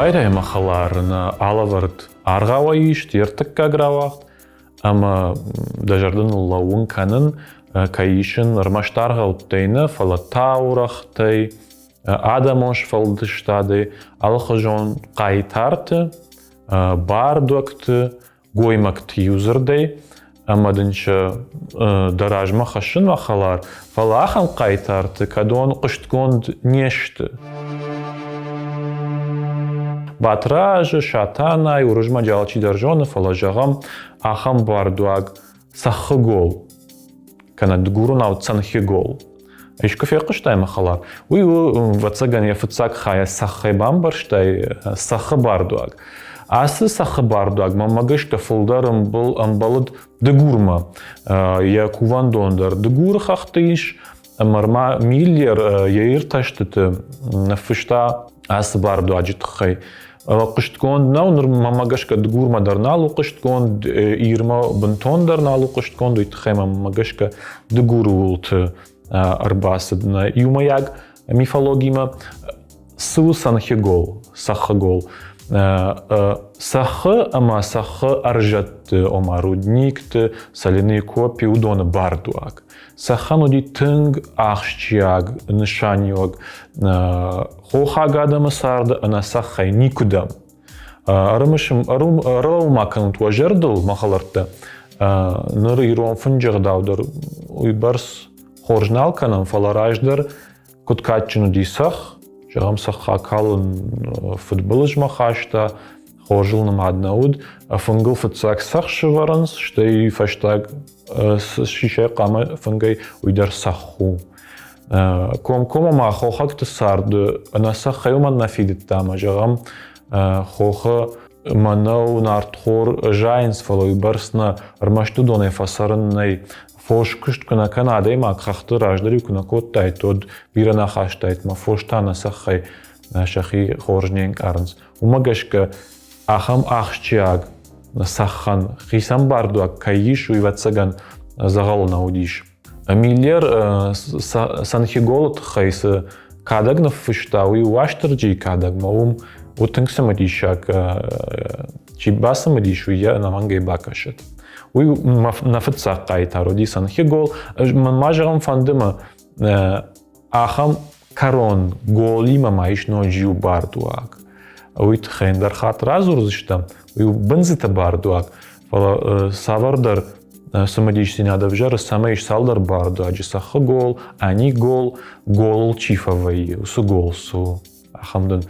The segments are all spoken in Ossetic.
Байрай мӕ хӕлар нӕ алӕвӕрд аргъауӕй ист йе ртыккаг рауагъд, ӕмӕ дӕ зӕрдӕ ныллӕууын кӕнын, кӕй исын ӕрмӕст аргъӕуттӕй нӕ, фӕлӕ таурӕгътӕй, адӕмон сфӕлдыстадӕй, алыхуызон хъайтарты, бардуӕгты, гоймӕгты иудзырдӕй, ӕмӕ дын сӕ дӕ размӕ хӕссын мӕ хӕлар, фӕлӕ ахӕм хъайтарты кӕдон хъуыстгонд не сты. Батразы, Сатанайы, Уырызмӕджы алчидӕр зоны, фӕлӕ зӕгъӕм, ахӕм бардуаг Цӕххыгол, кӕнӕ дыгуронау Цӕнхигол. Искуы фехъуыстай, мӕ хӕлар? Уый у, ӕвӕццӕгӕн, йӕ фыццаг хайӕ цӕххӕй бамбӕрстай, цӕххы бардуаг. Ацы цӕххы бардуаг мӕнмӕ гӕсгӕ фылдӕр ӕмбӕлыд Дыгурмӕ. Йӕ кувӕндон дӕр Дыгуры хӕхты ис, ӕмӕ ма Миллер йӕ иртӕстыты ныффыста ацы бардуаджы тыххӕй. Хъуыстгонд нӕу, ныр мӕнмӕ гӕсгӕ Дыгурмӕ дӕр нал у хъуыстгонд, Ирмӕ бынтондӕр нал у хъуыстгонд, уый тыххӕй мӕнмӕ гӕсгӕ Дыгуры уылты ӕрбацыд нӕ иумӕйаг мифологимӕ. Цы у Санхигол, Саххыгол? Цӕххы ӕмӕ цӕххы ӕрзӕтты, ома рудникты, соляные копи, уыдоны бардуаг. Цӕххӕн уыди тынг ахсджиаг нысаниуӕг хохаг адӕмы царды ӕнӕ цӕххӕй никуыдӕм. Ӕрымысым, ӕрӕлӕуу ма кӕнут уӕ зӕрдыл, мӕ хӕлӕрттӕ, ныр ирон фынджы ӕгъдау дӕр уыйбӕрц хорз нал кӕнӕм, фӕлӕ раздӕр куыд кадджын уыди цӕхх, зӕгъӕм, цӕхх акалын фыдбылызмӕ хаста, хорзыл нымад нӕ уыд. Фынгыл фыццаг цӕхх сӕвӕрынц, стӕй фӕстаг сисӕй хъамӕ фынгӕй уый дӕр цӕхх у. Комкоммӕ ма хохӕгты царды ӕнӕ цӕххӕй уымӕн нӕ фидыдта ӕмӕ, зӕгъӕм, хохы мӕнӕу, нартхор зайынц, фӕлӕ уый бӕрц нӕ, ӕрмӕст уыдонӕй фӕцӕрын нӕй. Фос куыст куы нӕ кӕна адӕймаг, хӕхты раздӕр-иу куы нӕ кодтаид, уӕд бирӕ нӕ хастаид, мӕ фос та нӕ цӕххӕй сӕхи хорз не нкъарынц. Уымӕ гӕсгӕ ахӕм ахсджиаг цӕххӕн хицӕн бардуаг кӕй ис, уый, ӕвӕццӕгӕн, дзӕгъӕлы нӕ уыдис. Миллер Санхиголы тыххӕй цы кадӕг ныффыста, уый Уастырджийы кадӕгмӕ уым у тынг цымыдисаг. Чи бацымыдис, уый йӕ ӕнӕмӕнгӕй бакӕсӕд. Уый нӕ фыццаг хъайтар уыди Санхигол. Мӕн ма зӕгъын фӕнды мӕ ахӕм кӕрон голимӕ ма ис ноджы иу бардуаг. Уый тыххӕй ӕндӕр хатт радзурдзыстӕм. Уый у бындзыты бардуаг, фӕлӕ цавӕрдӕр цымыдисдзинад ӕвзӕры, цӕмӕй ис цалдӕр бардуаджы цӕххы гол, ани гол, голыл чи фӕвӕййы, уыцы гол цы у. Ахӕм дын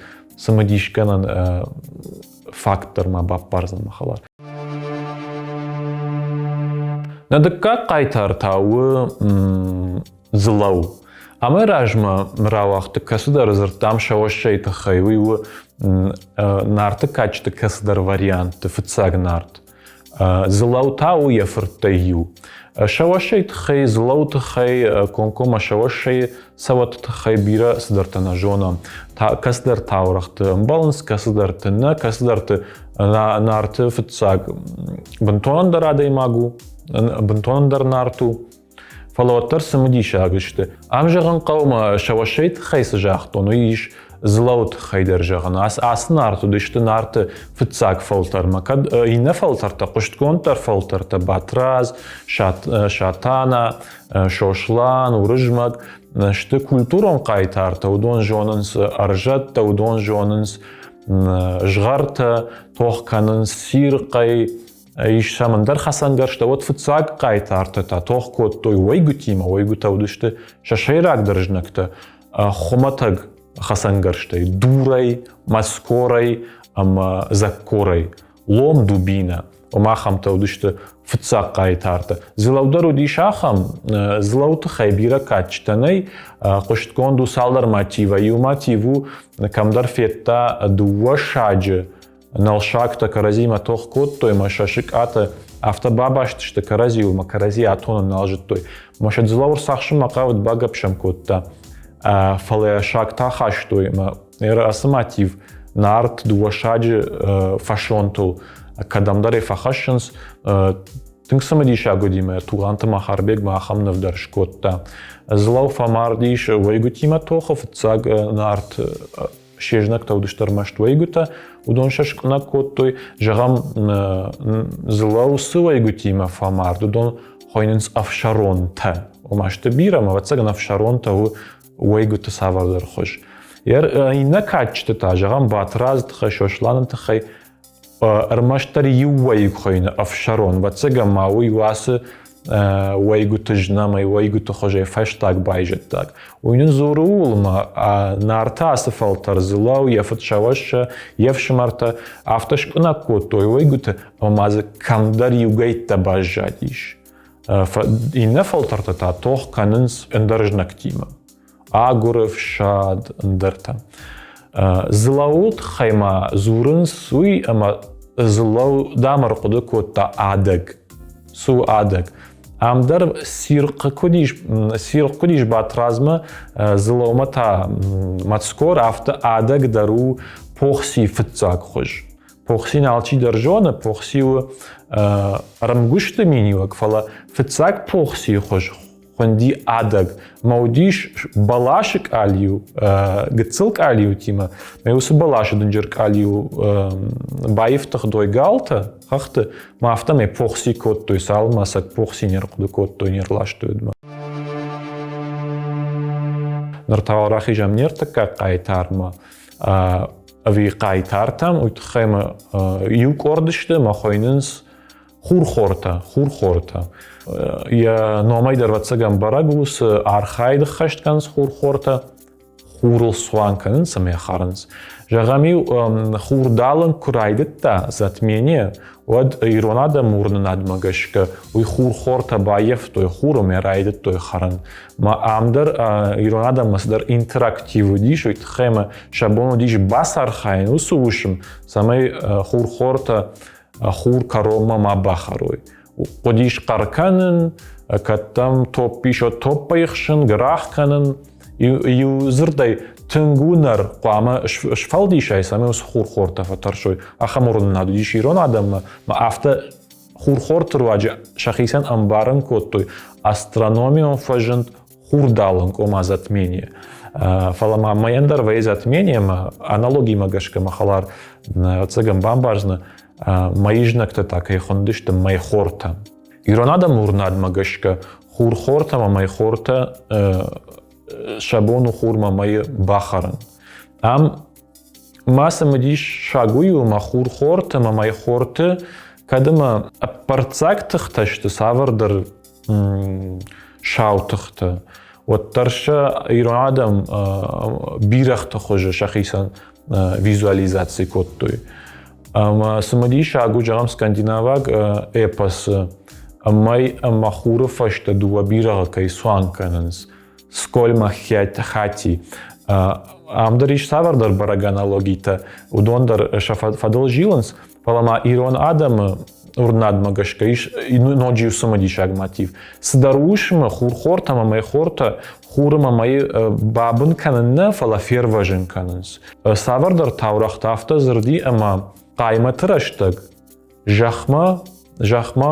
цымыдисгӕнӕн факт дӕр ма баппардзӕн мӕ хӕлар. Нӕ дыккаг хъайтар та у Дзылӕу. Амӕй размӕ рауагъдты кӕцыдӕр дзырдтам Сӕуӕссӕйы тыххӕй. Уый у Нарты кадджыты кӕцыдӕр вариантты фыццаг Нарт. Дзылӕу та у йӕ фырттӕй иу. Сӕуӕссӕйы тыххӕй, Дзылӕуы тыххӕй, комкоммӕ Сӕуӕссӕйы цӕуӕты тыххӕй бирӕ цыдӕртӕ нӕ зонӕм. Кӕцыдӕр таурӕгъты ӕмбӕлынц, кӕцыдӕрты нӕ, кӕцыдӕрты Нарты фыццаг бынтон ӕндӕр адӕймаг у, бынтон ӕндӕр Нарт у. Фӕлӕ уӕддӕр цымыдисаг сты. Ам зӕгъын хъӕуы мӕ Сӕуӕссӕйы тыххӕй цы загътон, уый ис Дзылӕуы тыххӕй дӕр зӕгъын. Ацы Нарт уыдысты Нарты фыццаг фӕлтӕрмӕ. Кӕд иннӕ фӕлтӕртӕ, хъуыстгонддӕр фӕлтӕртӕ Батрадз, Сатана, Сослан, Уырызмӕг сты культурон хъайтартӕ, уыдон зонынц ӕрзӕттӕ, уыдон зонынц згъӕртӕ, тох кӕнынц цирхъӕй, Ис сӕм ӕндӕр хӕцӕнгӕрзтӕ, уӕд фыццаг хъайтартӕ та тох кодтой уӕйгуытимӕ. Уӕйгуытӕ уыдысты сӕ сӕйрагдӕр знӕгтӕ хуымӕтӕг хӕцӕнгӕрзтӕй, дурӕй, мӕскорӕй ӕмӕ дзӕккорӕй. Лом дубина. Ома ахӕмтӕ уыдысты фыццаг хъайтартӕ. Дзылӕу дӕр уыдис ахӕм. Дзылӕу тыххӕй бирӕ кадджытӕ нӕй. Хъуыстгонд у цалдӕр мотивӕй. Иу мотив у, кӕмдӕр федта дыууӕ саджы Нӕлсӕгтӕ кӕрӕдзимӕ тох кодтой мӕ сӕ сыкъатӕ афтӕ бабастысты кӕрӕдзиуыл мӕ кӕрӕдзи атонын нал зыдтой. Мӕ сӕ Дзылауыр цахсынмӕ хъавыд, багӕпп сӕм кодта. Фӕлӕ сагтӕ хастой мӕ ацы мотив Нарт дыууӕ саджы фӕсонтыл кӕдӕмдӕр ӕй фӕхӕссынц. Тынг цымыдисаг уыди мӕ Тугъанты Махарбег ма ахӕм ныв дӕр скодта. Дзылау фӕмард ис уӕйгуытимӕ тохы фыццаг Нарт. се знӕгтӕ уыдысты ӕрмӕст уӕйгуытӕ, уыдон сӕ скъуынӕг кодтой. Зӕгъӕм, Дзылӕу цы уӕйгуытимӕ фӕмард, уыдон хуыйнынц ӕфсӕронтӕ. Ома сты бирӕ, ӕмӕ ӕвӕццӕгӕн ӕфсӕронтӕ у уӕйгуыты цавӕрдӕр хуыз. Иннӕ кадджыты та, зӕгъӕм, Батрадзы тыххӕй, Сосланы тыххӕй ӕрмӕстдӕр иу уӕйыг хуыйны ӕфсӕрон. Ӕвӕццӕгӕн ма уый у ацы уӕйгуыты знӕмӕй, уӕйгуыты хуызӕй фӕстаг байзӕддаг. Уый нын дзуры ууыл, ӕмӕ Нарты ацы фӕлтӕр Дзылӕу, йӕ фыд Сӕуӕссӕ, йе фсымӕртӕ афтӕ скъуынӕг кодтой уӕйгуыты, ӕмӕ ма дзы кӕмдӕр иугӕйттӕ баззадис. Иннӕ фӕлтӕртӕ та тох кӕнынц ӕндӕр знӕгтимӕ. Агуыры фсад, ӕндӕртӕ. Дзылӕуы тыххӕй ма дзурынц уый, ӕмӕ Дзылӕу дам ӕрхъуыды кодта адӕг. Цы у адӕг? Ам дӕр цирхъ куыд ис, цирхъ куыд ис Батрадзмӕ, Дзылӕумӕ та Мацкор, афтӕ адӕг дӕр у похцийы фыццаг хуыз. Похци алчидӕр зоны, похци у ӕрмгуысты миниуӕг, фӕлӕ фыццаг похцийы хуыз хуынди адӕг. Мӕ уыдис бӕласы къалиу, гыццыл къалиутимӕ. Мӕ уыцы бӕласы дынджыр къалиу баифтыгътой галтӕ хӕхты, мӕ афтӕмӕй похци кодтой, цалынмӕ сӕ похци не рхъуыды кодтой, не рластой, уӕдмӕ. Ныр та рахизӕм не ртыккаг хъайтармӕ. Ӕви хъайтартӕм, уый тыххӕй мӕ иу къорд сты, мӕ хуыйнынц хурхортӕ, хурхортӕ. Йӕ номӕй дӕр ӕвӕццӕгӕн бӕрӕг у, цы архайды ххӕст кӕнынц хурхортӕ, хурыл цуан кӕнынц ӕмӕ хӕрынц. Зӕгъӕм-иу хурдалынг куы райдыдта затмение, уӕд ирон адӕмы уырнынадмӕ гӕсгӕ уый хурхортӕ баййӕфтой хур ӕмӕ райдыдтой хӕрын. Ма ам дӕр ирон адӕммӕ цыдӕр интерактив уыдис, уый тыххӕй ӕмӕ сӕ бон уыдис бацархайын уыцы уысм, цӕмӕй хурхортӕ хур кӕронмӕ ма бахӕрой. Хъуыдис хъӕр кӕнын, кӕд дӕм топп ис, уӕд топпӕй хсын, гӕрах кӕнын. Иу дзырдӕй тынг уынӕр хъуамӕ сфӕлдисай, цӕмӕй уыцы хурхортӕ фӕтӕрсой. Ахӕм уырнынад уыдис ирон адӕммӕ, ӕмӕ афтӕ хурхорты руаджы сӕхицӕн ӕмбарын кодтой астрономион фӕзынд хурдалынг, ома затмение. Фӕлӕ ма мӕйӕн дӕр вӕййы затмение, ӕмӕ аналогимӕ гӕсгӕ мӕ хӕлар ӕцӕгӕн бамбардзынӕ, мӕйы знӕгтӕ та кӕй хуындысты мӕйхортӕ. Ирон адӕмы уырнадмӕ гӕсгӕ хурхортӕ ӕмӕ мӕйхортӕ сӕ бон у хурмӕ мӕйы бахӕрын. Ам ма цымыдиссаг уый у, ӕмӕ хурхорты ӕмӕ мӕйхорты кӕд ӕмӕ ӕппӕрццаг тыхтӕ сты цавӕрдӕр сау тыхтӕ, уӕддӕр сӕ ирон адӕм бирӕгъты хуызы сӕхицӕн визуализаци кодтой. Ӕмӕ цымыдисаг у, зӕгъӕм, скандинаваг эпосы мӕй ӕмӕ хуры фӕстӕ дыууӕ бирӕгъы кӕй цуан кӕнынц. Скольма хати. Ам дӕр ис цавӕрдӕр бӕрӕг аналогитӕ, уыдон дӕр сӕ фӕдыл зилынц, фӕлӕ ма ирон адӕмы уырнадмӕ гӕсгӕ ис ноджы иу цымыдисаг мотив. Цыдӕр уысмы хурхортӕ ӕмӕ мӕйхортӕ хуры ӕмӕ мӕйы бабын кӕнын нӕ, фӕлӕ фервӕзын кӕнынц. Цавӕрдӕр таурӕгътӕ афтӕ дзырди ӕмӕ хъаймӕты рӕстӕг зӕхмӕ зӕхмӕ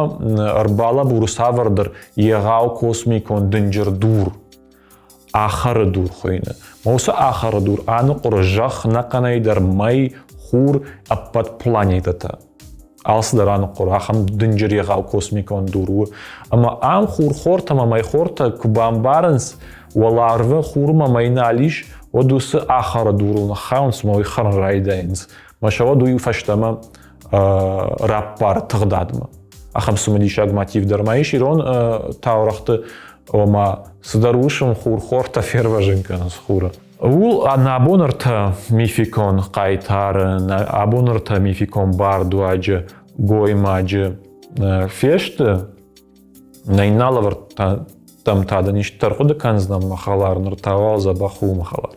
ӕрбалӕбуры цавӕрдӕр егъау космикон дынджыр дур. Ахӕры дур хуыйны. Уыцы ахӕры дур аныхъуыры зӕхх нӕхъӕнӕй дӕр мӕй, хур, ӕппӕт планетӕтӕ. Алцыдӕр аныхъуыры, ахӕм дынджыр егъау космикон дур у. Ӕмӕ ам хурхортӕ ӕмӕ мӕйхортӕ куы бамбарынц, уӕларвы хурмӕ мӕй нал ис, уӕд уыцы ахӕры дурыл ныххауынц ӕмӕ уый хӕрын райдайынц. Мӕ сӕ уӕд уый фӕстӕмӕ раппары тыгъдадмӕ. Ахӕм цымыдисаг мотив дӕр ма ис ирон таурӕгъты, ома цыдӕр уысм хурхортӕ фервӕзын кӕнынц хуры. Ууыл абон ӕртӕ мификон хъайтары, абон ӕртӕ мификон бардуаджы, гоймаджы фесты. Нӕ иннӕ лӕвӕрдтӕм та дын исты ӕрхъуыды кӕндзынӕн, мӕ хӕлар, ныр та уал дзӕбӕх у, мӕ хӕлар.